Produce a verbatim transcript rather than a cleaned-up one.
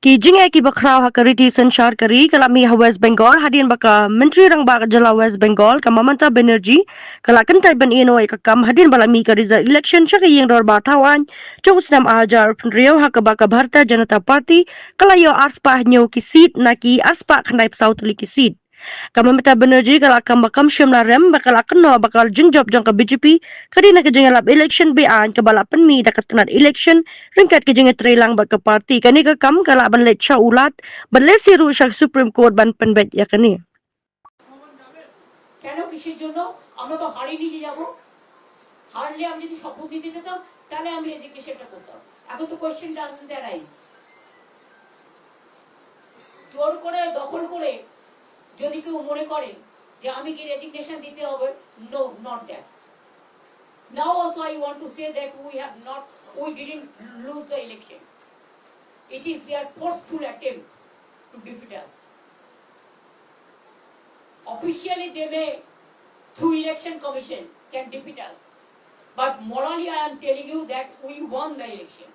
Ki jingeh kiba khraw ha ka riti synshar ka ri ka la mih ha West Bengal hadien ba ka Myntri Rangbah ka jylla West Bengal ka Mamata Banerjee ka la kyntait ban ïehnoh ïa ka kam hadien ba la mih ka result election sha ka ïing dorbar thaw aiñ jong u snem ar hajar arphew hynriew ha kaba ka Bharatiya Janata Party ka la ïoh arspah hynñiew ki seat na ki arspah khyndai phew saw tylli ki seat. Ka Mamata Banerjee ka la ong ba kam shym la rem bad ka la kynnoh ba ka jingjop jong ka B J P ka dei na ka jingïalap election be-aiñ kaba la pynmih da ka tnat election ryngkat ka jingïatreilang bad ka party. Kane ka kam ka lah ban leit sha u Lat bad lehse ruh sha ka Supreme Court ban pynbeit ïa kane. কেন, কিসের জন্য? আমরা তো হারিনি যে যাব। হারলে আমি যদি শপথ নিতে যেতাম, তাহলে আমি রেজিগনেশনটা করতাম। এখন তো কোয়েশ্চেন ডাজন্ট অ্যারাইজ। জোর করে, দখল করে যদি কেউ মনে করে যে আমি কি রেজিগনেশন দিতে হবে, no, not that. Now also I want to say that we have not, we didn't lose the election. It is their forceful attempt to defeat us. Officially, they may, through election commission, can defeat us. But morally, I am telling you that we won the election.